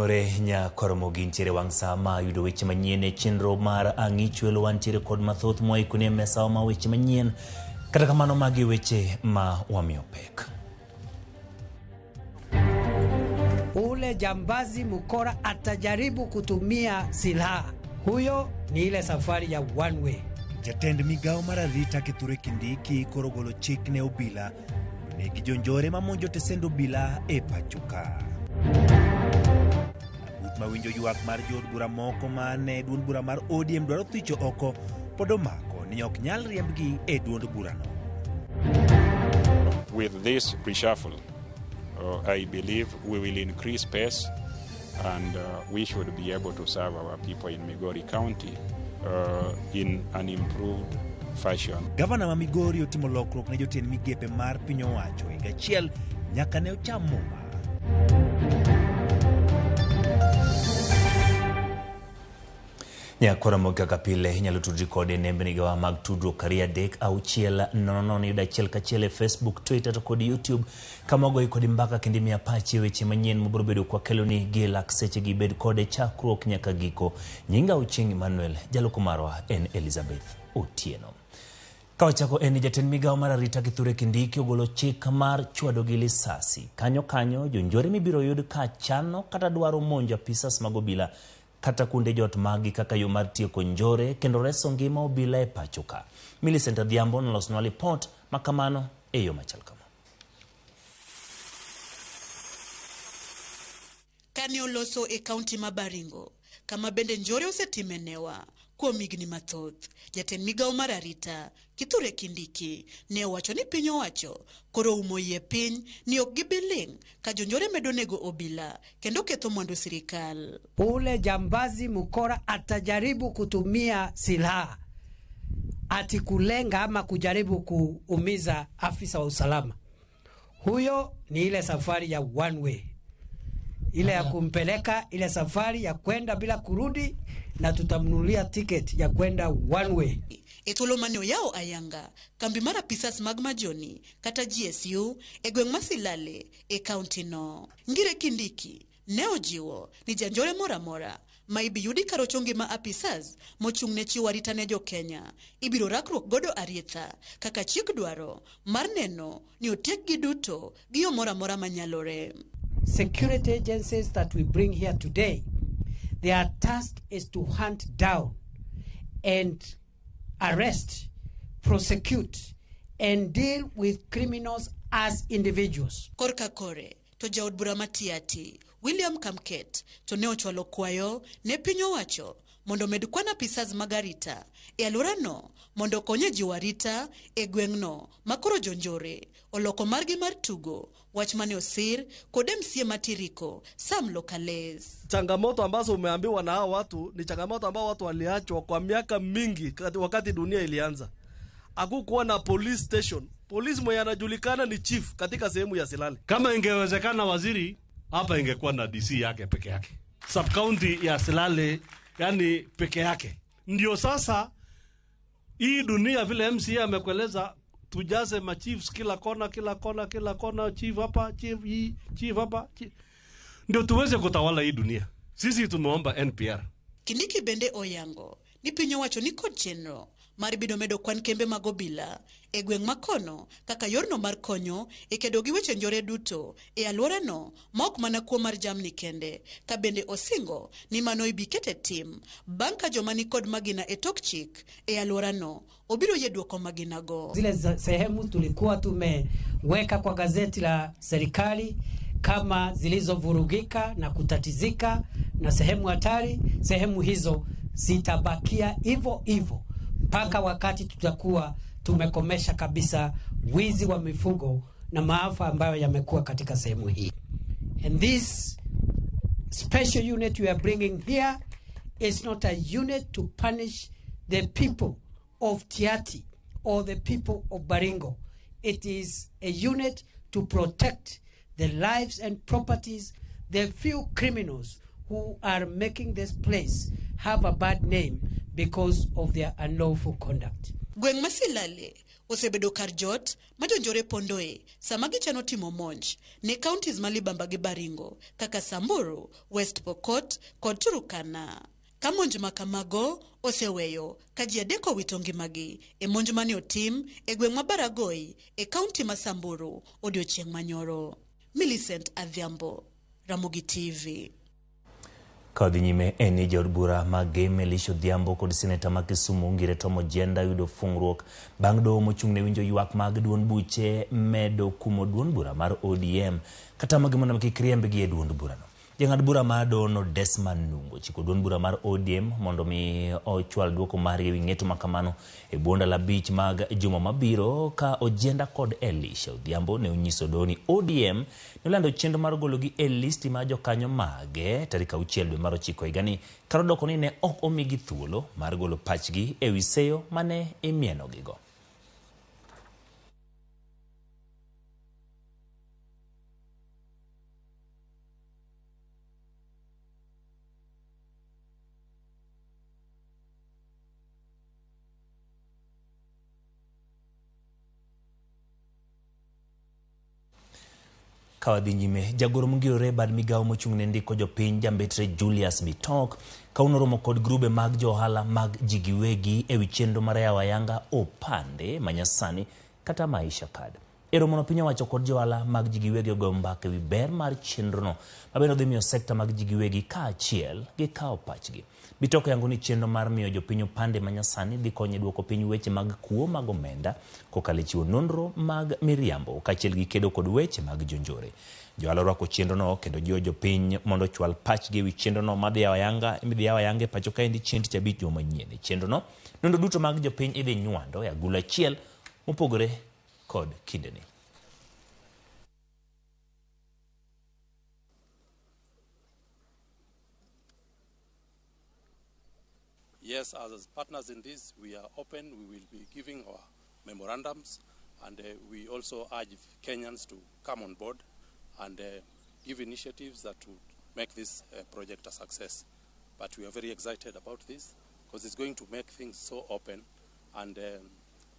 Oting'ore nyakoromo gintiere wang' sa ma yudo weche manyien e chenro mar Ang'ich Welo wantiere kod mathoth moikoni e mesawa ma weche manyien. Kata kamano magi weche ma wamiyo pek. Ule jambazi mkora atajaribu kutumia silaha, huyo ni ile safari ya one way. Jatend migawo mar arita Kithure Kindiki koro ogolo chik ne obila mondo onegi jonjore mamonjo tesend obila e pachoka. Aput mawinjo ywak mar jood bura moko ma ne duond bura mar ODM dwaro thicho oko pod omako ni ok nyal riembgi e duond burano. With this reshuffle, I believe we will increase pace and we should be able to serve our people in Migori County in an improved fashion. Gavana ma Migori otimo lokruok ne jotend migepe mar piny owacho higa achiel nyaka ne ocham muma. Nyakwara mogi kaka pile inyalo tudri kode e nembnigowa mag tudruok 236 00 yudo achiel kachiel e Facebook, Twitter to kod YouTube kama wagoyi kodi mbaka kendo imiya pachi e weche manyien mabiro bedo kwakeloni gi lak sechegi bed kode chakruok nyaka giko. Nyinga Ochieng' Emmanuel, jaloko marwa en Elizabeth Otieno. Ka wachako en ni jatend migawo mar arita Kithure Kindiki ogolo chik mar chwado gi lisasi. Kanyo kanyo jonjore mibiro yud ka chano kata dwaro monjo apisas mag obila kata kuonde jot maggi kaka yo mar tieko njore kendo reso ngima obila e pacho ka. Millicent Adhiambo nolosnwa lipot ma kamano e yo machal kama. Kane oloso e kaunti ma Baringo, kama bende njore osetime newa kuom higni mathoth, jatend migawo mar arita Kithure Kindiki ne owacho ni piny owacho koro umo iye piny ni ok gibi ling' ka jonjore medo nego obila kendo ketho mwandu sirikal. Ule jambazi mkora atajaribu kutumia silaha ati kulenga ama kujaribu kuumiza afisa wa usalama, huyo ni ile safari ya one way, ile ya kumpeleka ile safari ya kwenda bila kurudi, na tutamnunulia tiketi ya kwenda one way. E thuolo mane oyawo ayanga kambi mar apisas mag Majoni kata GSU e gweng' ma Silale e kaunti no. Ngire Kindiki ne ojiwo ni janjore moro amora ma ibiyudi karocho ngima apisas mochung' ne chiwo arita ne jo-Kenya ibiro rakruok godo arietha kaka chik dwaro mar neno ni otiekgi duto gi yo moro amora manyalore. Security agencies that we bring here today, their task is to hunt down and arrest, prosecute, and deal with criminals as individuals. Korka kore to jaod bura ma Tiaty William Kamket to ne ochwalo kwayo ne piny owacho mondo omed kwan apisas mag arita e alworano mondo okony e jiwo arita e gweng'no ma koro jonjore oloko margi mar tugo wach mane osir kod MCA ma Tiriko Sam Lokales. Changamoto ambazo umeambiwa na hao watu ni changamoto ambao watu waliachwa kwa miaka mingi wakati dunia ilianza. Hakukuwa na police station. Polisi mwenye anajulikana ni chief katika sehemu ya Silale. Kama ingewezekana waziri hapa ingekuwa na DC yake peke yake, sub county ya Silale yani peke yake. Ndio sasa hii dunia vile MCA amekueleza, tujaze machiefs kila kona, kila kona, kila kona, chief hapa, chief hii, chief hapa, chief. Ndio tuweze kutawala hii dunia. Sisi tumeomba NPR. Kindiki bende oyango ni piny owacho ni kod chenro mar bido medo kwan kembe mag obila e gweng' ma kono kaka yorno mar konyo e kedo gi weche njore duto e alworano ma ok mana kuo mar jamni kende, ka bende osingo ni mano ibi ket e tim bang' ka joma ni kod magina e tok chik e alworano obiro yie duoko maginago. Zile sehemu tulikuwa tumeweka kwa gazeti la serikali kama zilizovurugika na kutatizika na sehemu hatari, sehemu hizo zitabakia hivyo hivyo mpaka wakati tutakuwa tumekomesha kabisa wizi wa mifugo na maafa ambayo yamekuwa katika sehemu hii. And this special unit we are bringing here is not a unit to punish the people of Tiaty or the people of Baringo. It is a unit to protect the lives and properties, the few criminals who are making this place have a bad name because of their unlawful conduct. Gweng' ma Silale osebedo kar jot ma jonjore pondoe sama gichano timo monj ne counties ma libamba gi Baringo kaka Samburu, West Pokot kod Turkana. Ka monj ma kamago oseweyo ka ji adek owito ngimagi e monj mane otim e gweng' ma Baragoi e kaunti ma Samburu odiochieng' manyoro. Millicent Adhiambo, Ramogi TV. Ka odhi nyime en ni jaod bura ma Gem Elisha Odhiambo kod seneta ma Kisumu Ngire Tom Ojienda yudo fungruok bang' doho mochung' ne winjo ywak mag duond buche medo kumo duond bura mar ODM kata magi mondo kik riembgi e duond burano. Jang'ad bura mar dohono Desmond Nungo ochiko duond bura mar ODM mondo mi ochwal duoko margi ewi ng'eto ma kamano e bwo ndalo 5 mag juma mabiro ka Ojienda kod Elisha Odhiambo ne onyiso doho ni ODM nolando chenro mar gologi e listi mar jokanyo mage tarik 6 dwe mar 9 higani kar odoko ni ne ok omigi thuolo mar golo pachgi ewi seyo mane imienogigo. Ka wadhi nyime, jagoro mongirore e bad migawo mochung' ne ndiko jopiny jambetre Julius Bitok kawuono romo kod grube mag jo ohala mag ji giwegi ewi chenro mar yawo ayanga opande manyasani kata Maisha Card. E romono piny owacho kod jo ohala mag ji giwegi ogoyo mbaka ewi ber mar chenrono mabende dhi miyo sekta mag ji giwegi kaachiel gi kawo pachgi. Bitok yango ni chenro mar miyo jopiny opande manyasani dhi konyo e duoko piny weche mag kuo mag omenda kokalo e chiwo nonro mag miriambo kaachiel gi kedo kod weche mag jonjore. Johala orwako chenrono kendo jiwo jopiny mondo ochwal pachgi ewi chenrono madhi yawo ayanga midhi yawo ayanga e pacho kaendi chieng' tich abich juma manyien. E chenrono, nonro duto mag jopiny idhi nywando e agulu achiel mopogore kod kindeni. Yes, as partners in this, we are open. We will be giving our memorandums, and we also urge Kenyans to come on board and give initiatives that would make this project a success. But we are very excited about this because it's going to make things so open, and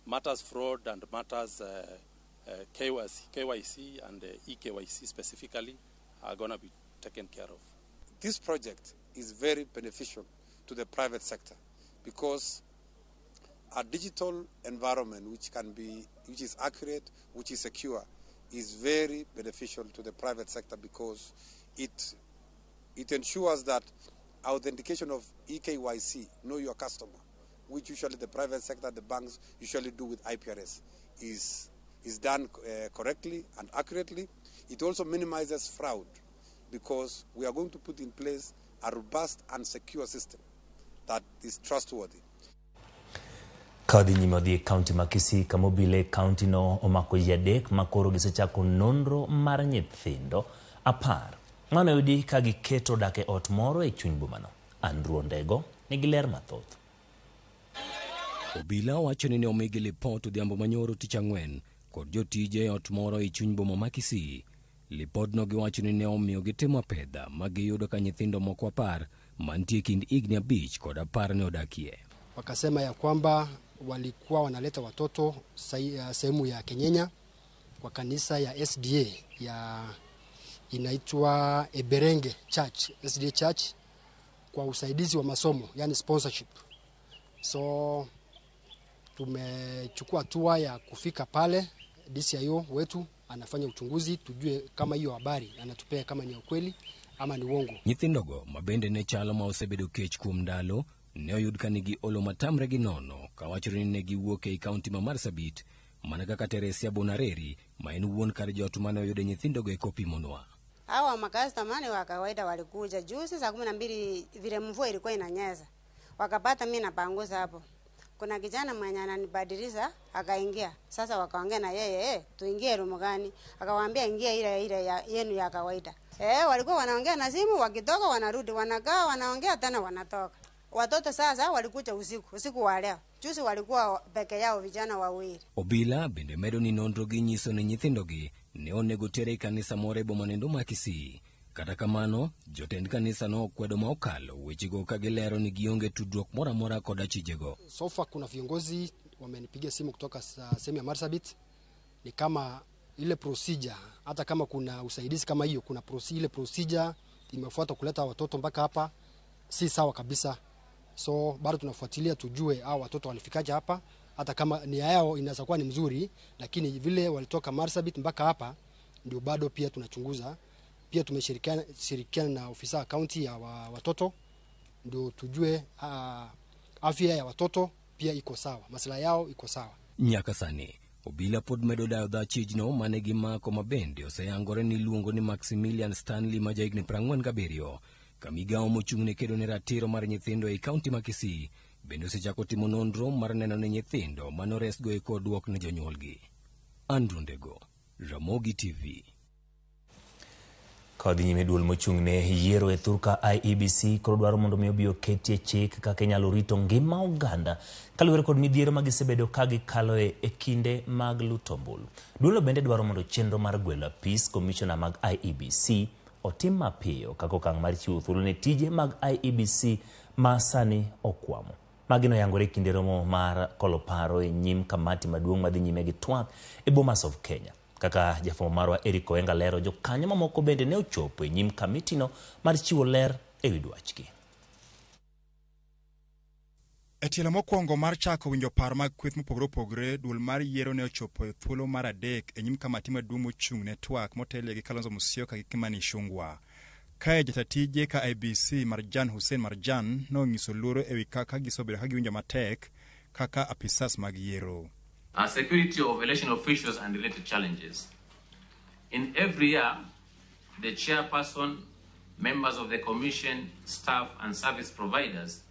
matters fraud and matters KYC and eKYC specifically are going to be taken care of. This project is very beneficial to the private sector because a digital environment which is accurate, which is secure, is very beneficial to the private sector because it ensures that authentication of eKYC, know your customer, which usually the private sector, the banks usually do with IPRS, is done correctly and accurately. It also minimizes fraud because we are going to put in place a robust and secure system that is trustworthy. Ka wadhi nyime odhi e kaunti ma Kisii kama obila e kaunti no omako ji 3 ma koro gisechako nonro mar nyithindo 10 mane oyudi ka giketo dak e ot moro e chuny bomano. Andrew Ondego nigi ler mathoth. Obila wacho ni ne omigi lipot odhiambo manyoro tich ang'wen kod jotije e ot moro e chuny boma ma Kisii. Lipodno giwacho ni ne omiyo gitimo apedha ma giyudo ka nyithindo moko 10 mantie kind higni 5 kod 10 ne odakie. Wakasema ya kwamba walikuwa wanaleta watoto sehemu ya Kenyenya kwa kanisa ya SDA ya inaitwa Eberenge Church, SDA Church, kwa usaidizi wa masomo, yani sponsorship. So tumechukua hatua ya kufika pale, DCIO wetu anafanya uchunguzi tujue kama hiyo habari anatupea kama ni ukweli ama ni uongo. Nyithindogo mabende ne chalo ma osebedo kech kuom ndalo ne oyud ka nigi olo matamre gi nono kawachore ni ne giwuok ei kaunti ma Marsabit mana kaka Teresia Bonareri ma en wuon kar jot mane oyudo nyithindogo e kopimonwa. Hawa makastomani wa kawaida walikuja juzi saa 12 vile mvua ilikuwa inanyesha. Wakapata mimi napanguza hapo. Kuna kijana mwenye ananibadilisha akaingia. Sasa wakaongea na yeye, tuingie room gani? Akawaambia ingia ile ile yenu ya kawaida. Walikuwa wanaongea na simu, wakitoka wanarudi, wanakaa wanaongea tena wanatoka. Watoto sasa walikuja usiku wa leo. Juzi walikuwa peke yao vijana wawili. Obila bende medo ni nonro gi nyiso ni nyithindogi ne onego tere e kanisa moro e boma nendo ma Kisii. Kata kamano, jotend kanisa no okwedo ma okalo wechego ka gilero ni gionge tudruok moro amora kod achijego. So far kuna viongozi Wamenipigia simu kutoka sehemu ya Marsabit, ni kama ile procedure, hata kama kuna usaidizi kama hiyo, kuna ile procedure imefuata kuleta watoto mpaka hapa si sawa kabisa. So bado tunafuatilia tujue hao watoto walifikaje hapa, hata kama nia yao inaweza kuwa ni mzuri, lakini vile walitoka Marsabit mpaka hapa ndio bado pia tunachunguza. Pia tumeshirikiana na ofisa kaunti ya watoto ndio tujue afya ya watoto pia iko sawa, maslahi yao iko sawa. Nyaka sani obila pod medo dayo dhachijno mane gimako ma bende oseyangore ni iluongo ni Maximilian Stanley ma jahigni 47 ka migawo mochung' ne kedo ne ratiro mar nyithindo ei kaunti ma Kisii bende osechako timo nonro mar neno ni nyithindo manoresgo eko oduok ne jonyuolgi. Andrew Ndego, Ramogi TV. Ka wadhi nyime, duol mochung' ne yiero e thurka IEBC koro dwaro mondo mi obi oketie chik kaka inyalo rito ngima oganda kaluwore kod midhiero ma gisebedo ka gikaloe e kinde mag luto ombulu. Duolno bende dwaro mondo chenro mar gwelo apis komishona mag IEBC otim mapiyo kaka okang' mar chiwo thuolo ne tije mag IEBC ma sani okwamo. Magi noyangore e kinde romo mar kolo paro e nyim kamati maduong' madhi nyime gi twak e Bomas of Kenya. Kaka jafwambo marwa Eric Oenga lero, jokanyo mamoko bende ne ochopo e nyim kamitino mar chiwo ler ewi dwachgi. E tielo mokwongo mar chako winjo paro mag kweth mopogore opogore, duol mar yiero ne ochopo e thuolo mar adek e nyim kamati maduong' mochung' ne twak motelie gi Kalonzo Musyoka gi Kimani Ichung'wah. Kae jata tije ka IEBC Marjan Hussein Marjan nonyiso luoro ewi kaka gisebedo ka giwinjo matek kaka apisas mag yiero. Security of election officials and related challenges. In every year, the chairperson, members of the commission, staff, and service providers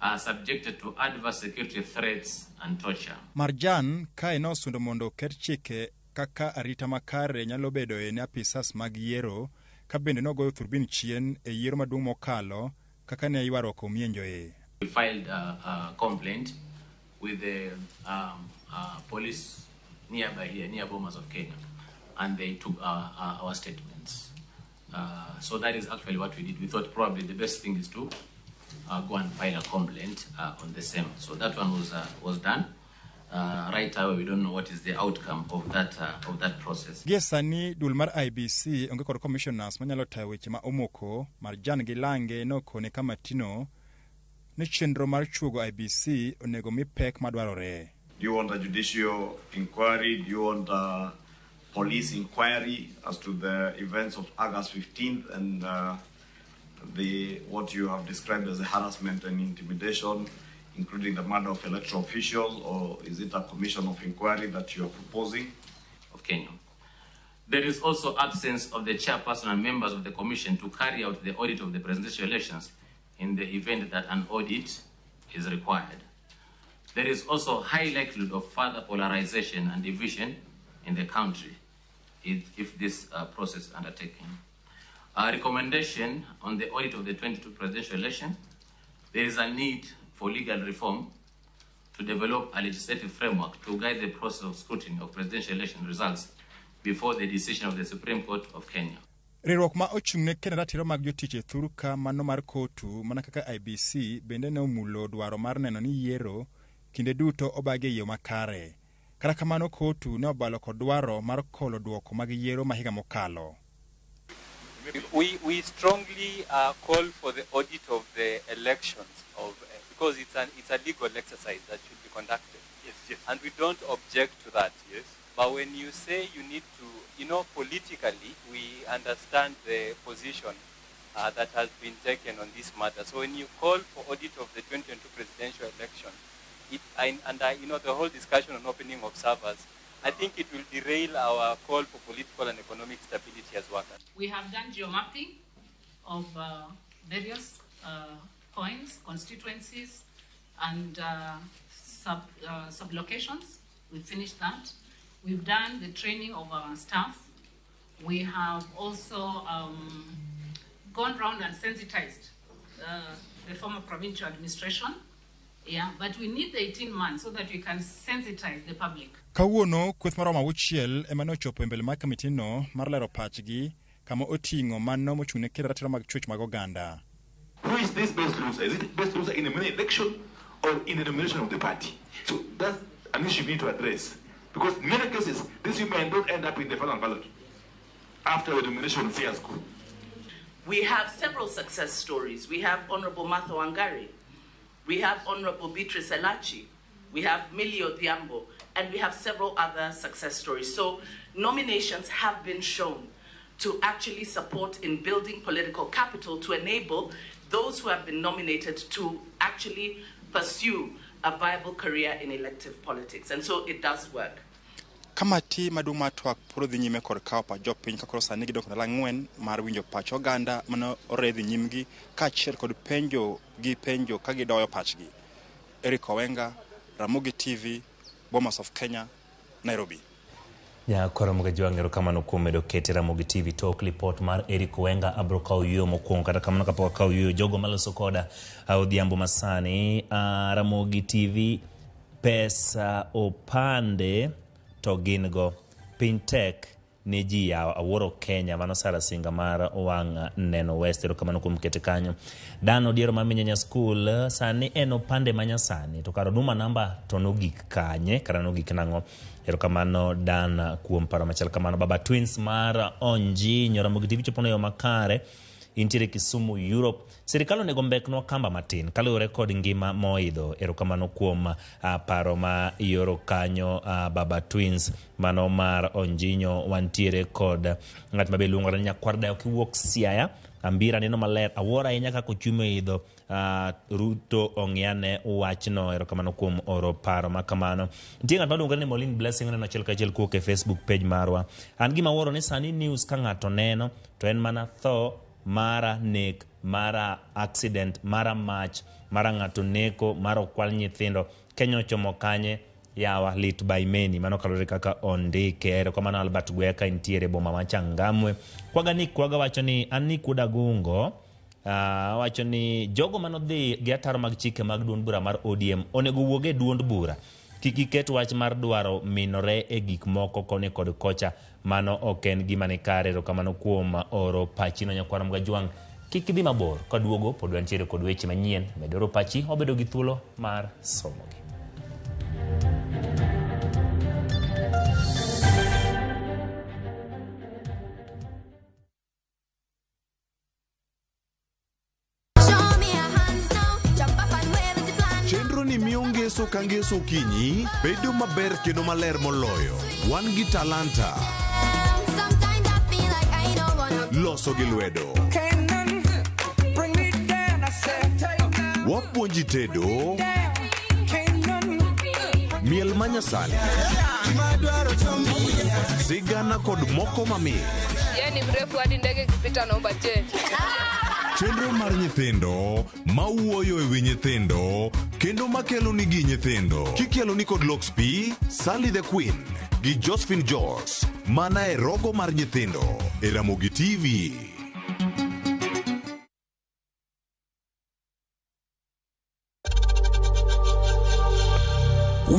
are subjected to adverse security threats and torture. Marjan kae nosundo mondo oket chike kaka arita makare nyalo bedoe ne apisas mag yiero ka bende nogoyo thurbin chien e yiero maduong' mokalo kaka ne ywaruok omienjoe. We filed a complaint with the police nearby here, near Bomas of Kenya, and they took our statements. So that is actually what we did. We thought probably the best thing is to go and file a complaint on the same. So that one was done. Right away, we don't know what is the outcome of that process. Gie sani duol mar IEBC onge kod commissioners manyalo tayo weche ma omoko. Marjan gi lange nokone kamatino ni chenro mar chuogo IEBC onego mi pek madwarore. Do you want a judicial inquiry? Do you want a police inquiry as to the events of August 15th and the what you have described as the harassment and intimidation, including the murder of electoral officials, or is it a commission of inquiry that you are proposing? Of Kenya. There is also absence of the chairperson and members of the commission to carry out the audit of the presidential elections in the event that an audit is required. There is also high likelihood of further polarization and division in the country if this process is undertaken. A recommendation on the audit of the 22 presidential election, there is a need for legal reform to develop a legislative framework to guide the process of scrutiny of presidential election results before the decision of the Supreme Court of Kenya. Riwruok ma ochung' ne kendo ratiro mag jotich e thurka mano mar KOTU mana kaka IEBC bende ne omulo dwaro mar neno ni yiero kinde duto obagi e yo makare. Kata kamano KOTU ne obalo kod dwaro mar kolo duoko mag yiero ma higa mokalo. We strongly call for the audit of the elections because it's a legal exercise that should be conducted. Yes, yes. And we don't object to that. Yes. But when you say you need to, politically, we understand the position that has been taken on this matter. So when you call for audit of the 2022 presidential election, the whole discussion on opening of servers, I think it will derail our call for political and economic stability as workers. We have done geomapping of various points, constituencies, and sub-locations. We finished that. We've done the training of our staff. We have also gone round and sensitized the former provincial administration. Yeah, but we need the 18 months so that we can sensitize the public. Kawuono kweth maromo auchiel ema ne ochopo e mbele mar kamitino mar lero pachgi kama oting'o mano mochung' ne kedo ratiro mag chwech mag oganda. Who is this best loser? Is it best loser in the main election or in the nomination of the party? So that's An issue we need to address. Because in many cases, these women don't end up in the final ballot after the nomination fiasco. We have several success stories. We have Honorable Martha Wangari. We have Honorable Beatrice Elachi. We have Millie Odhiambo. And we have several other success stories. So nominations have been shown to actually support in building political capital to enable those who have been nominated to actually pursue a viable career in elective politics. And so it does work. Kamati maduong' mar twak pod dhi nyime kod kawo pach jopiny ka koro sani gidok ndalo 4 mar winjo pach oganda mane oredhi nyimgi kaachiel kod penjo gi penjo ka gidoyo pachgi. Eric Owenga, Ramogi TV, Bomas of Kenya, Nairobi. Nyakwara Mugajwang', erokamano kuom medo kete Ramogi TV tok lipot mar Eric Owenga. Abro kawo yueyo mokwongo, kata kamano kapok akawo yueyo, jogo maloso koda odhiambo masani, Ramogi TV pesa opande to gin go piny tek ne ji yawa awuoro Kenya. Mano Sara Singa mar wang' neno West, erokamano kuom kete kanyo. Dan Odiero ma Minyanya School, sani en opande manyasani to kar Huduma namba to nogik kanye, kara nogik nang'o? Erokamano Dan kuom paro machal kamano. Baba Twins mar Onji Ramogi TV chopo yo makare intiere Kisumu Europe. Sirikal onego mbeknwa kamba matin kaluwore kod ngima moidho. Erokamano kuom paro ma ioro kanyo, Baba Twins mano mar Onjinyo. Wantiere kod ng'at ma be luongore ni Nyakwar Dayo kiwuok Siaya. Ambira neno maler, awuoro ahinya kaka ochumi oidho. Ruto ong'iyane wachno. Erokamano kuom oro paro ma kamano. Nitie ng'at maluongore ni Molin Blessing neno achiel kachiel kuwuok e Facebook page marwa. An gima awuoro ni sani news ka ng'ato neno to en mana tho, mara nek, mara accident, mara mach, mara ng'ato neko, mara okwal nyithindo. Kenya ochomo kanye? Yawa lit by many. Mano kaluwore kaka ondike. Erokamano Albert Gwea ka intiere boma ma Changamwe. Kwaga ni Kwaga wacho ni an ni Kudagungo, wacho ni jogo manodhi gi ataro mag chike mag duond bura mar ODM onego wuog e duond bura. Kik giket wach mar dwaro minore e gik moko koni kod kocha. Mano ok en gima ni kare. Erokamano kuom oro pachino Nyakwar Mgajwang'. Kik idhi mabor, kaduogo pod wantiere kod weche manyien. Med oro pachi, wabedo gi thuolo mar somogi. Chenro ni miyo ngeso ka ngeso okinyi bedo maber kendo maler moloyo. Wan gi talanta, loso gi lwedo, wapuonji tedo, miel manyasani, sigana kod moko mamit. Yeye ni mrefu hadi ndege ikipita naomba change. Chenro mar nyithindo mawuoyo ewi nyithindo kendo makelo nigi nyithindo kikelo ni kod Lox P, Sally the Queen gi Josephine Jos, mana e rogo mar nyithindo e Ramogi TV.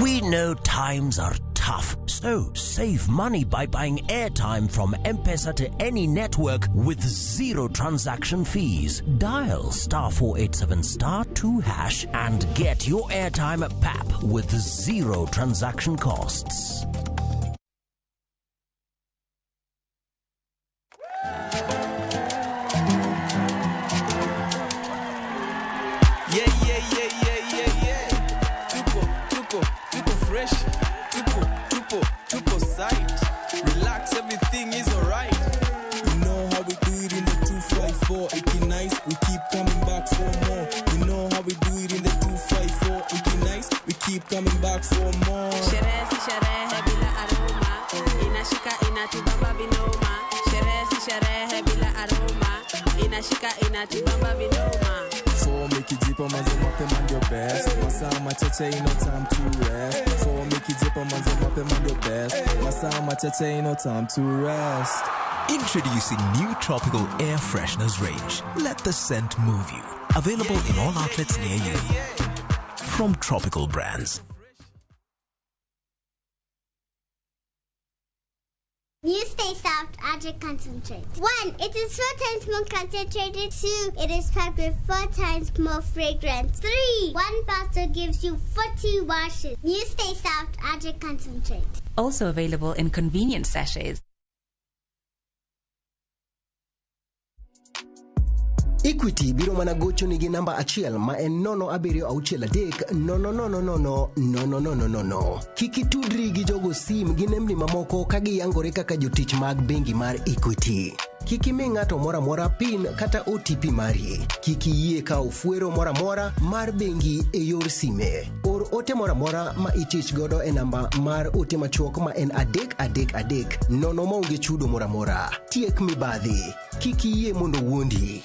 We know times are tough, so save money by buying airtime from M-Pesa to any network with zero transaction fees. Dial *487*2# and get your airtime at PAP with zero transaction costs. Yeah, yeah, yeah, yeah, yeah, yeah. Tuko, tuko, tuko fresh. Tuko, tupo, tupo site. Relax, everything is alright. You know how we do it in the 254. It be nice, we keep coming back for more. You know how we do it in the 254. It be nice, we keep coming back for more. Sherehe si sherehe bila aroma. Inashika inatibamba vinoma. Sherehe si sherehe bila aroma. Inashika inatibamba vinoma. Mikijipa manze mapema ndio best. Masaa machache ain't no time to rest. For mikijipa manze mapema ndio best. Masaa machache ain't no time to rest. Introducing new tropical air fresheners range. Let the scent move you. Available in all outlets near you. From Tropical Brands. You stay soft, Aja concentrate. 1, it is 4 times more concentrated. 2, it is packed with 4 times more fragrance. 3, 1 bottle gives you 40 washes. You stay soft, Aja concentrate. Also available in convenient sachets. Equity biro mana gocho nigi namba achiel ma en 0763 000 000. Kik itudri gi jogo sim gi nembni mamoko ka giyangore kaka jotich mag bengi mar Equity. Kik imi ng'ato moro amora PIN kata OTP mari. Kik iyie kawo fuero moro amora mar bengi e yor sime. Or ote moro amora ma itich godo e namba mar ote machuok ma en 333 nono maonge chudo moro amora. Tiek mibadhi. Kik iyie mondo wuondi.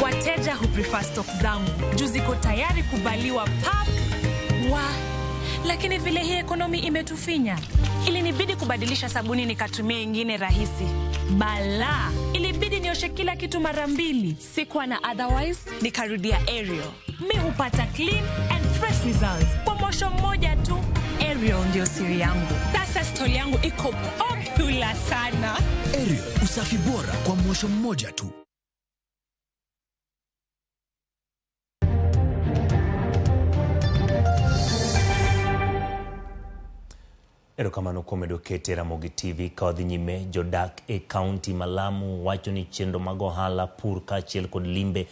Wateja huprefer stock zangu juu ziko tayari kubaliwa pap wa, lakini vile hii ekonomi imetufinya, ilinibidi kubadilisha sabuni nikatumia ingine rahisi. Bala, ilibidi nioshe kila kitu mara mbili. Sikuwa na otherwise, nikarudia Ariel. Mi hupata clean and fresh results kwa mosho mmoja tu. Ariel ndio siri yangu. Sasa stoli yangu iko popular sana. Ariel, usafi bora kwa mosho mmoja tu. Erokamano kuom medo kete Ramogi TV ka wadhi nyime. Jodak e kaunti ma Lamu wacho ni chenro mag ohala, pur kaachiel kod limbe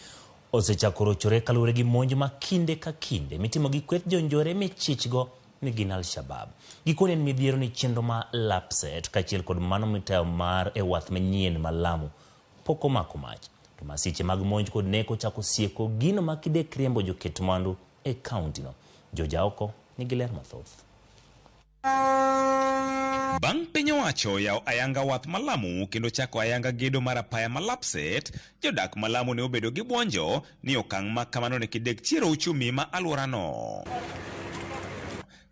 osechako rochore kaluwore gi monj ma kinde ka kinde mitimo gi kweth jonjore michichgo ni gin Al-Shabaab. Gikone en midhiero ni chenro ma Lapset kaachiel kod mano mitayo mar e wath manyien ma Lamu pok omako mach. To masiche mag monj kod neko chako sieko gino ma kidek riembo joket mwandu e kaunti no. Jojaoko nigi ler mathoth. Bang' piny owacho yawo ayanga wath ma Lamu kendo chako ayanga gedo mar apaya ma Lapset, jodak ma Lamu ne obedo gi buonjo ni okang' ma kamano ne kidek chiero uchumi ma alworano.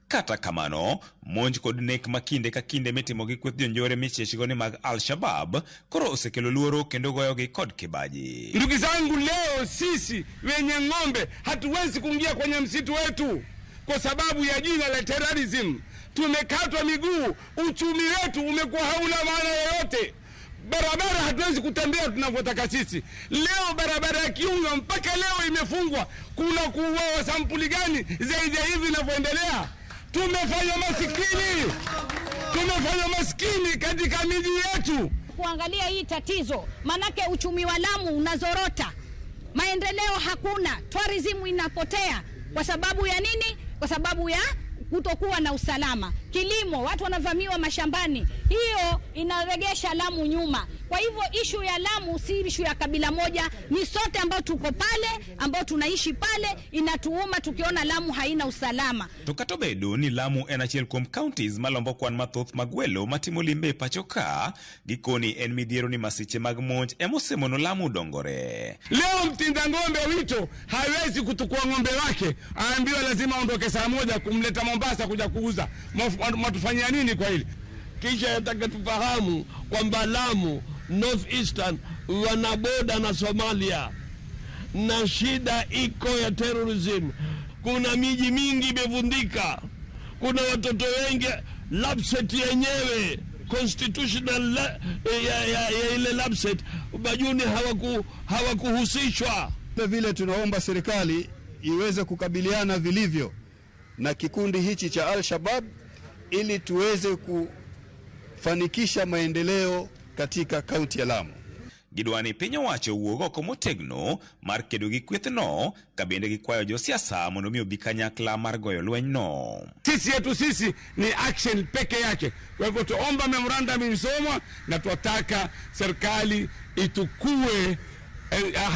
Kata kamano, monj kod nek ma kinde ka kinde mitimo gi kweth jonjore michichgo ni mag Al-Shabaab koro osekelo luoro kendo goyogi kod kibaji. Ndugu zangu, leo sisi wenye ng'ombe hatuwezi kuingia kwenye msitu wetu kwa sababu ya jina la terrorism. Tumekatwa miguu, uchumi wetu umekuwa hauna maana yoyote. Barabara hatuwezi kutembea tunavyotaka sisi. Leo barabara ya Kiunga mpaka leo imefungwa. Kuna kuuawa sampuli gani zaidi ya hivi inavyoendelea? Tumefanya masikini. Tumefanya masikini katika miji yetu. Kuangalia hii tatizo, manake uchumi wa Lamu unazorota. Maendeleo hakuna, tourism inapotea. Kwa sababu ya nini? Kwa sababu ya kutokuwa na usalama. Kilimo, watu wanavamiwa mashambani. Hiyo inaregesha Lamu nyuma. Kwa hivyo ishu ya Lamu si ishu ya kabila moja, ni sote ambao tuko pale, ambao tunaishi pale, inatuuma tukiona Lamu haina usalama. To kata obedo ni Lamu en achiel kuom counties malombo kwan mathoth mag welo matimo limbe e pacho ka, gikoni en midhiero ni masiche mag monj emosemono Lamu dongore. Leo mtinda ng'ombe wito hawezi kutukua ng'ombe wake, aambiwa lazima aondoke saa 1 kumleta Mombasa kuja kuuza. Mwatufanyia nini kwa hili? Kisha yataka tufahamu kwamba Lamu North Eastern wana boda na Somalia na shida iko ya terrorism. Kuna miji mingi imevundika, kuna watoto wengi. Lapset yenyewe constitutional ya ile Lapset Bajuni hawakuhusishwa. Vile tunaomba serikali iweze kukabiliana vilivyo na kikundi hichi cha Al-Shabaab ili tuweze kufanikisha maendeleo katika kaunti ya Lamu. Gidwani piny owacho owuog oko motegno mar kedo gi kwethno ka bende gikwayo josiasa mondo mi obi kanyakla mar goyo lwenyno. Sisi yetu sisi ni action peke yake. Kwa hivyo tuomba memorandum isomwa na tuataka serikali itukue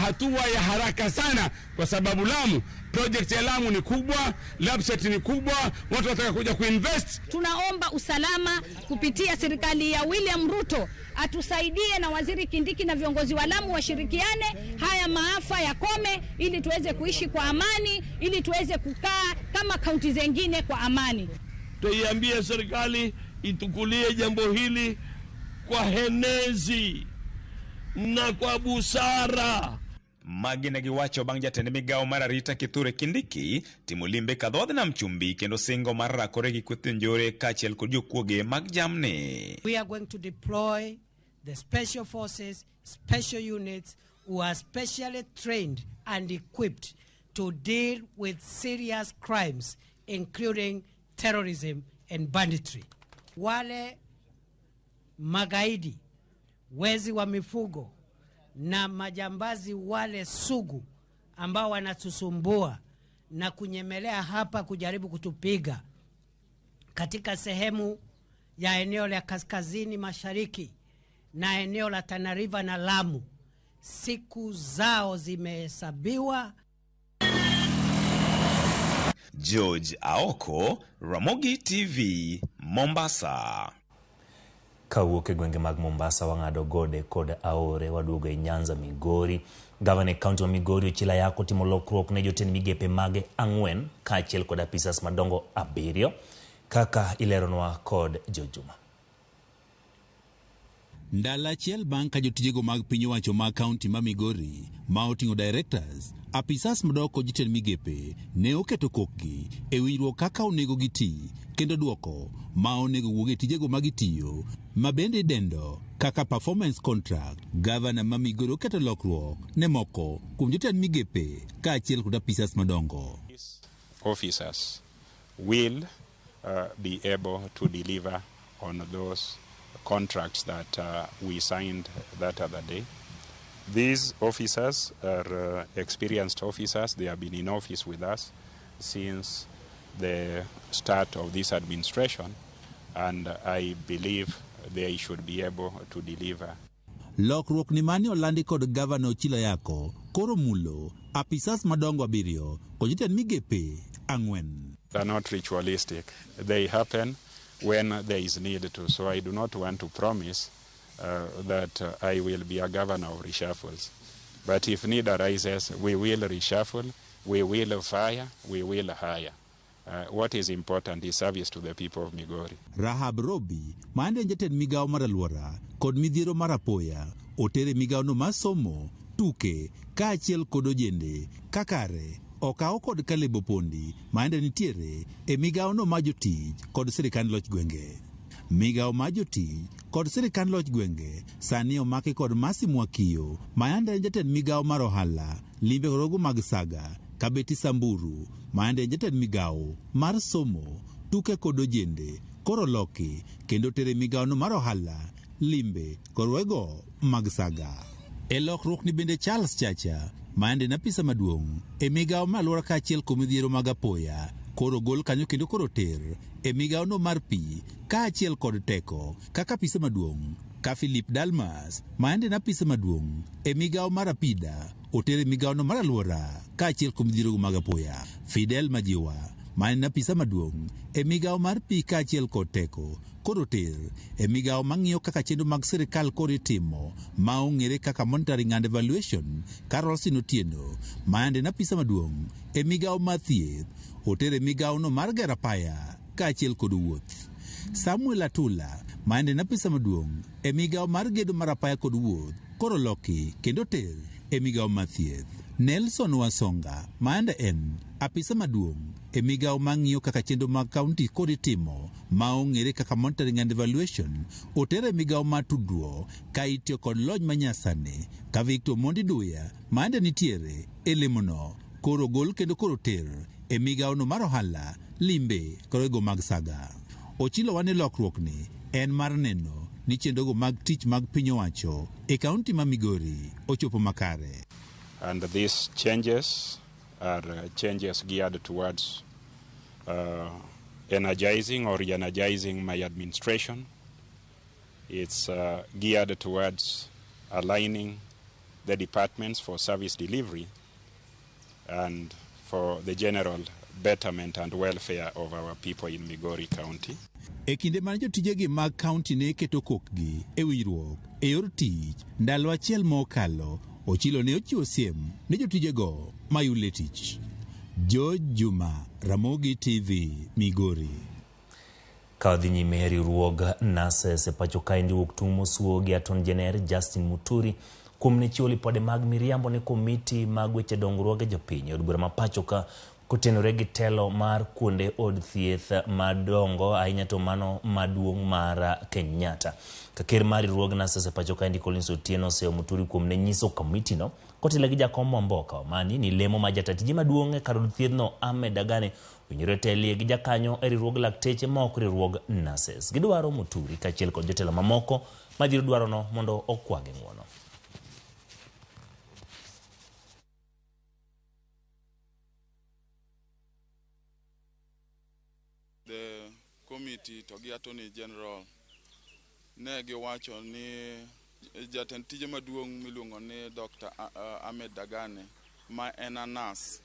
hatua ya haraka sana, kwa sababu Lamu, project ya Lamu ni kubwa, Lapset ni kubwa, watu wataka kuja kuinvest. Tunaomba usalama kupitia serikali ya William Ruto atusaidie, na Waziri Kindiki na viongozi wa Lamu washirikiane, haya maafa yakome, ili tuweze kuishi kwa amani, ili tuweze kukaa kama kaunti zingine kwa amani. Tuiambie serikali itukulie jambo hili kwa henezi na kwa busara. Magi ne giwacho bang' jatend migawo mar arita Kithure Kindiki timo limbe kadhodh nam chumbi kendo singo mar rakore gi kweth jonjore kaachiel kod jokuoge mag jamni. We are going to deploy the special forces, special units who are specially trained and equipped to deal with serious crimes including terrorism and banditry. Wale magaidi, wezi wa mifugo na majambazi wale sugu ambao wanatusumbua na kunyemelea hapa kujaribu kutupiga katika sehemu ya eneo la kaskazini mashariki na eneo la Tana River na Lamu, siku zao zimehesabiwa. George Aoko, Ramogi TV, Mombasa. Kawuok e gwenge mag Mombasa wang'ado gode kod aore waduogo e Nyanza Migori. Gavana e kaunti ma Migori Ochilo Ayacko timo lokruok ne jotend migepe mage 4 kaachiel kod apisas madongo 7 kaka ileronwa kod Jojuma. Ndalo achiel bang' ka jotijego mag piny owacho mag kaunti ma Migori ma oting'o directors, apisas madongo kod jotend migepe ne oketo kokgi e winjruok kaka onego giti kendo duoko ma onego wuog e tijego ma gitiyo ma bende idendo kaka performance contract. Gavana ma Migori oketo lokruok ne moko kuom jotend migepe kaachiel kod apisas madongo. Officers will be able to deliver on those contracts that we signed that other day. These officers are experienced officers. They have been in office with us since the start of this administration, and I believe they should be able to deliver. Lokruok ni mane olandi kod Gavana Ochilo Ayacko koro mulo apisas madongo 7 kod jotend migepe 4. They are not ritualistic. They happen when there is need to. So I do not want to promise that I will be a governor of reshuffles. But if need arises, we will reshuffle, we will fire, we will hire. What is important is service to the people of Migori. Rahab Robi, ma en jatend migawo mar alwora kod midhiero mar apoya, otere migawono mar somo, tuke kaachiel kod ojende kakare okaw kod Caleb Opondi ma ende nitiere e migawono mar jotich kod sirikand loch gwenge. Migawo mar jotich kod sirikand loch gwenge sani omaki kod Mercy Mwakio ma yande en jatend migawo mar ohala, limbe kod rogo mag saga, Kabeti Samburu ma yande en jatend migawo mar somo, tuke kod ojende koro loki kendo tere migawono mar ohala, limbe kod rogo mag saga. E lokruok ni bende Charles Chacha ma yande en apisa maduong' e migawo mar alwora kaachiel kod midhiero mag apoya koro gol kanyo kendo koro ter e migawono mar pi kaachiel kod teko kaka apisa maduong' ka Philip Dalmas ma yande en apisa maduong' e migawo mar apida oter e migawono mar alwora kaachiel kod midhiero mag apoya. Fidel Majiwa ma en apisa maduong' e migawo mar pi kaachiel kod teko koro ter e migawo mang'iyo kaka chenro mag sirikal koro itimo ma ong'ere kaka monitoring and evaluation. Carolsin Otieno ma yande en apisa maduong' e migawo mar thieth oter e migawono mar gero apaya kaachiel kod wuoth. Samuel Atula ma yande en apisa maduong' e migawo mar gedo mar apaya kod wuoth koro loki kendo ter e migawo mar thieth. Nelson Wasonga ma yande en apisa maduong' e migawo mang'iyo kaka chenro mag kaunti kod itimo ma ong'ere kaka monitoring and evaluation oter e migawo mar tudruok ka itiyo kod lony manyasani ka Victor Mondi Duya ma yande nitiere e lemono koro gol kendo koro ter e migawono mar ohala, limbe kod rogo mag saga. Ochilo wane lokruok ni en mar neno ni chenrogo mag tich mag piny owacho e kaunti ma Migori ochopo makare. And these changes are changes geared towards energizing or re-energizing my administration. It's geared towards aligning the departments for service delivery and for the general betterment and welfare of our people in Migori County. E kinde mane jotijegi mag kaunti ne keto kokgi e winjruok e yor tich ndalo achiel mokalo, Ochilo ne ochiwo siem ne jotijego mayule tich. George Juma, Ramogi TV, Migori. Ka wadhi nyime, riwruog NASES e pacho kaendi wuok tung' mosuo gi Attorney General Justin Muturi kuom ne chiwo lipode mag miriambo ne komiti mag weche dongruoge jopiny e od bura ma pacho ka kotenore gi telo mar kuonde od thieth madongo ahinya to mano maduong' mar Kenyatta. Ka ker mar riwruog Nurses e pacho kaendi Collins Otieno oseyo Muturi kuom ne nyiso komitino kotelo gi jakom Wamboka Omani ni lemo ma jata tije maduong' e kar od thiedhno Ahmed Dagane owinjore telie gi jakanyo e riwruog lakteche ma ok riwruog Nurses. Gidwaro Muturi kaachiel kod jotelo mamoko madhiro dwarono mondo okwagi ng'uono. The committee to gi Attorney General ne giwacho ni jatend tije maduong' miluongo ni Dr. Ahmed Dagane ma en a nurse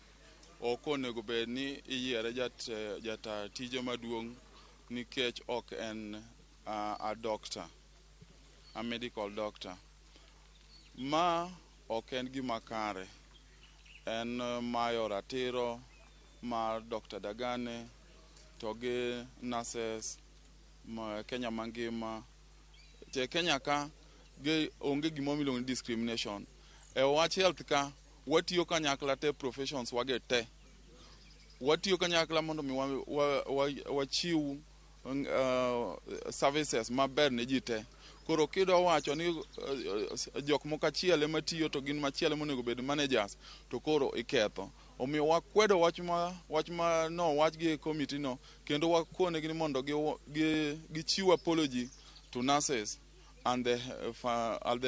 ok onego bed ni iyiere jata tije maduong' nikech ok en a doctor, a medical doctor. Ma ok en gima kare, en mayo ratiro mar Dr. Dagane to gi nurses ma Kenya mangima. Te Kenya ka ge onge gimoro miluongo ni discrimination. E wach health ka watiyo kanyakla te professions wage te. Watiyo kanyakla mondo mi wachiw services maber ne ji te. Koro kidwa wacho ni jok moko achiel ema tiyo to gin machielo monego bed managers to koro iketho. Omiyo wakwedo wach ma no wach gi committee no kendo wakonegi ni mondo gichiw apology to nurses and the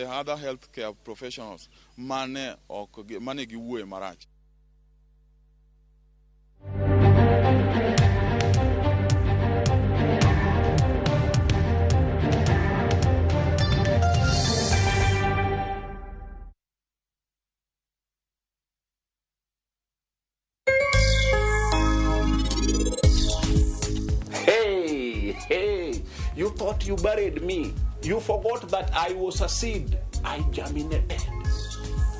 other healthcare professionals mane ok mane giwuoye marach. Hey, hey, you thought you buried me. You forgot that I was a seed. I germinated.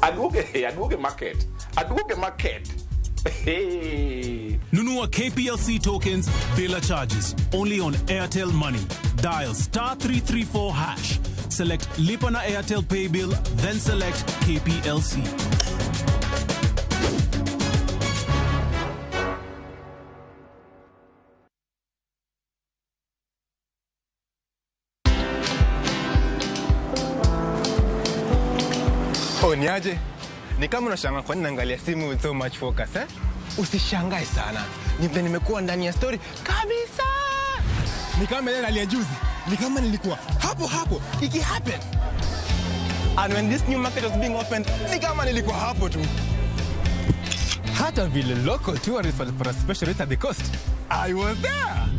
Aduoge market. Aduoge market. Hey. Nunua KPLC tokens bila charges only on Airtel Money. Dial star 334 hash. Select Lipa na Airtel Pay Bill, then select KPLC. Oh, niaje? Ni kama unashangaa kwa nini naangalia simu with so much focus, eh? Usishangae sana. Ni vile nimekuwa ndani ya story kabisa. Ni kama ile hali ya juzi. Ni kama nilikuwa hapo hapo iki happen. And when this new market was being opened, ni kama nilikuwa hapo tu. Hata vile local tourists walipata special rate at the coast, I was there.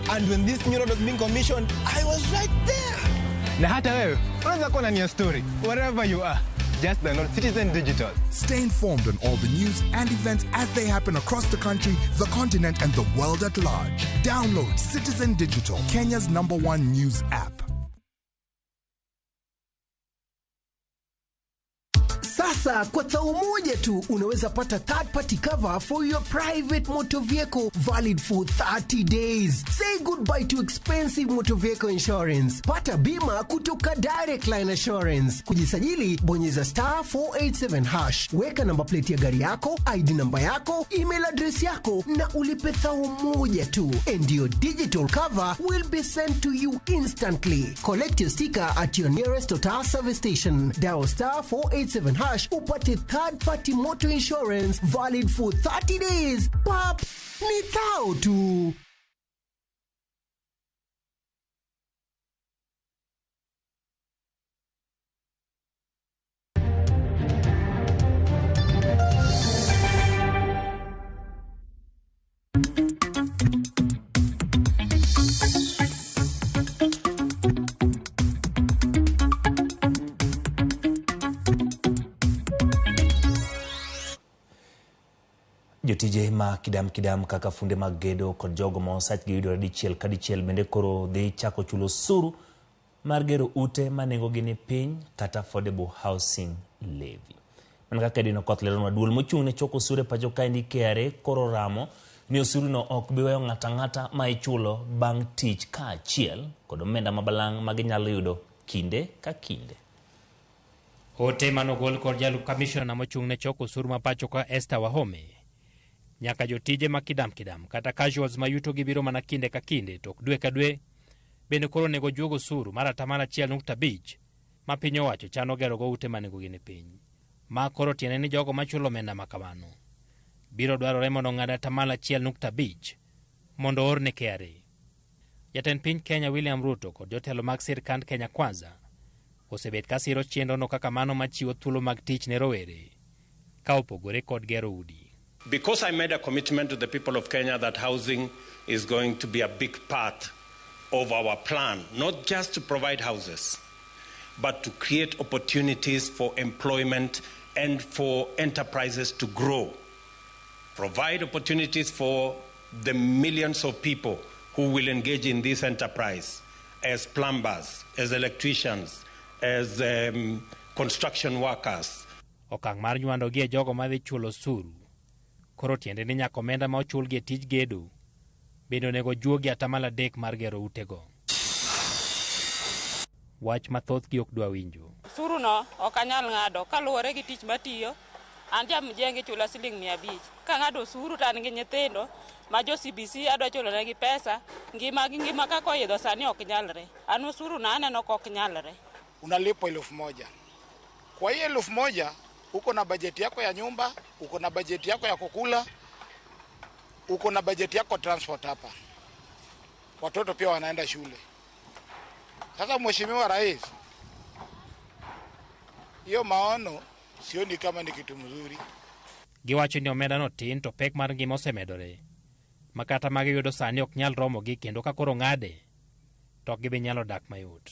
And when this new road was being commissioned, I was right there. Na hata wewe unaweza kuwa ndani ya story wherever you are. Just download Citizen Digital. Stay informed on all the news and events as they happen across the country, the continent, and the world at large. Download Citizen Digital, Kenya's #1 news app. Sasa kwa thao moja tu unaweza pata third party cover for your private motor vehicle valid for 30 days. Say goodbye to expensive motor vehicle insurance. Pata bima kutoka Direct Line Assurance. Kujisajili, bonyeza star 487 hash. Weka namba plate ya gari yako, ID namba yako, email address yako na ulipe thao moja tu. And your digital cover will be sent to you instantly. Collect your sticker at your nearest Total service station. Dial star 487 hash upate third party motor insurance valid for 30 days. Pap, ni thao tu. Jotije ma kidam kidam kaka funde mag gedo kod jogo ma osachgi yudore dichiel ka dichiel bende koro dhi chako chulo osuru mar gero ute ma nengogi ni piny kata affordable housing levy. Mana kaka Edwin Okoth leronwa, duol mochung' ne choko osuru e pacho kaendi KRA koro ramo ni osuruno ok bi weyo ng'ato ang'ata ma ichulo bang' tich kaachiel kod omenda ma balang' ma ginyalo yudo kinde ka kinde. Ote manogol kod jalup kamishona mochung' ne choko osuru ma pacho ka Esther Wahome nyaka jotije ma kidam kidam kata casuals ma yuto gi biro mana kinde ka kinde to ok dwe ka dwe bende koro onego juog osuru mar 1.5% ma piny owacho chano gerogo ute ma nengogi ni piny. Ma koro tiende ni jogo machulo omenda ma kamano biro dwarore mondo ong'ad 1.5% mondo oor ne KRA. Jatend piny Kenya William Ruto kod jotelo mag sirkand Kenya Kwanza osebet ka siro chenrono kaka mano machiwo thuolo mag tich ne rowere ka opogore kod gero udi. Because I made a commitment to the people of Kenya that housing is going to be a big part of our plan, not just to provide houses, but to create opportunities for employment and for enterprises to grow. Provide opportunities for the millions of people who will engage in this enterprise as plumbers, as electricians, as construction workers. Okang' mar nywando gi e jogo madhi chulo osuru koro tiende ni nyaka omenda ma ochulgi e tij gedo bende onego juogi 3% mar gero utego. Wach ma thothgi ok dwa winjo. Osuru no ok anyal ng'ado kaluwore gi tich matiyo. An ja mjengo ichula siling 500. Kang'ado osuru to an gi nyithindo ma jo CBC adwa chulo negi pesa, ngima gi ngima kaka oidho sani ok nyalre. An osuru na aneno ka ok nyalre. Unalipwa 1000. Kwa hiyo 1000 uko na bajeti yako ya nyumba, uko na bajeti yako ya kukula, uko na bajeti yako transport hapa. Watoto pia wanaenda shule. Sasa Mheshimiwa Rais, hiyo maono sioni kama ni kitu mzuri. Giwacho ni omenda no tin to pek mar ngima osemedore ma kata magiyudo sani ok nyal romogi kendo ka koro ng'ade to ok gibi nyalo dak mayot.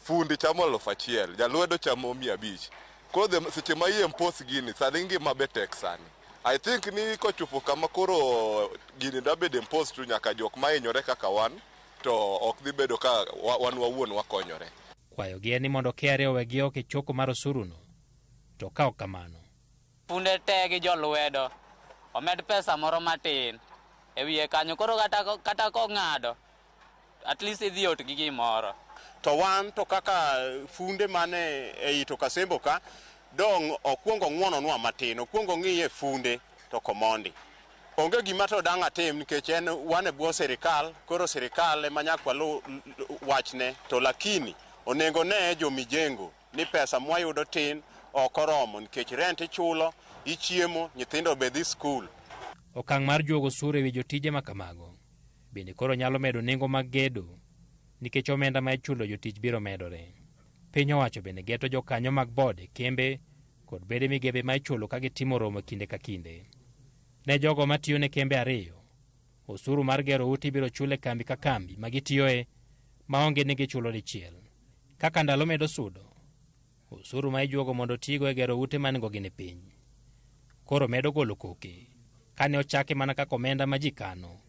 Fundi chamo 1000, jalwedo chamo 500. Koro seche ma i-impose gini, sani ngima be tek sani. I think ni kochopo kama koro gini da bedo imposed to nyaka jok mahinyore kaka wan, to ok dhi bedo ka wan wawuon wakonyore. Kwayogi en ni mondo KRA owegi oko e choko mar osuruno, to ka ok kamano Funde te gi jolwedo omed pesa moro matin e wiye kanyo koro kata kong'ado at least idhi ot gi gimoro. To wan to kaka funde mane ei to Kasembo ka dong okuongo ng'wononwa matin, okuongo ng'iye funde to komondi. Onge gima to dang' atim nikech en wan e bwo sirikal, koro sirikal ema nyaka walu wachne, to lakini onego ne jomijengo ni pesa mwayudo tin ok oromo nikech rent ichulo, ichiemo, nyithindo be dhi skul. Okang' mar juogo osuru ewi jotije ma kamago bende koro nyalo medo nengo mag gedo nikech omenda ma ichulo jotich biro medore. Piny owacho bende geto jokanyo mag bod e kembe kod bede migepe ma ichulo ka gitimo romo kinde ka kinde. Ne jogo matiyo ne kembe ariyo, osuru mar gero ute ibiro chul e kambi ka kambi ma gitiyoe maonge ni gichulo dichiel. Kaka ndalo medo sudo, osuru ma ijuogo mondo otigo e gero ute ma nengogi ni piny koro medo golo koke kane ochake mana kaka omenda ma ji kano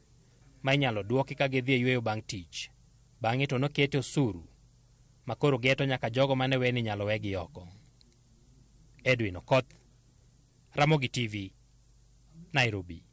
ma inyalo duoki ka gidhi e yweyo bang' tich. Bang'e to nokete osuru ma koro geto nyaka jogo mane we ni inyalo wegi oko. Edwin Okoth, Ramogi TV, Nairobi.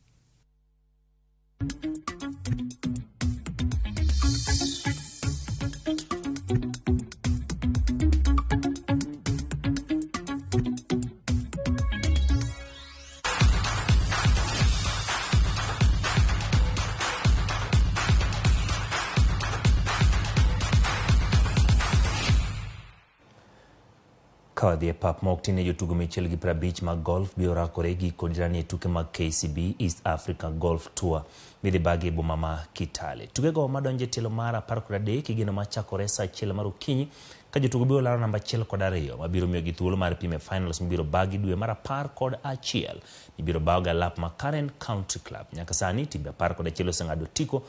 Ka wadhi e pap ma ok tin ne jotugo 150 mag golf biro rakore gi kod jirani e tuke mag KCB East Africa Golf Tour midhi bagi e boma ma Kitale. Tukego madonjo e tielo mar 13 igeno machakore saa 1 mar okinyi ka jotugo biro laro namba 1 kod 2 mabiro miyogi thuolo mar piem e finals mibiro bagi dwe mar 11 mibiro baw gi alap ma Karen Country Club. Nyaka sani timbe 11 oseng'ado otiko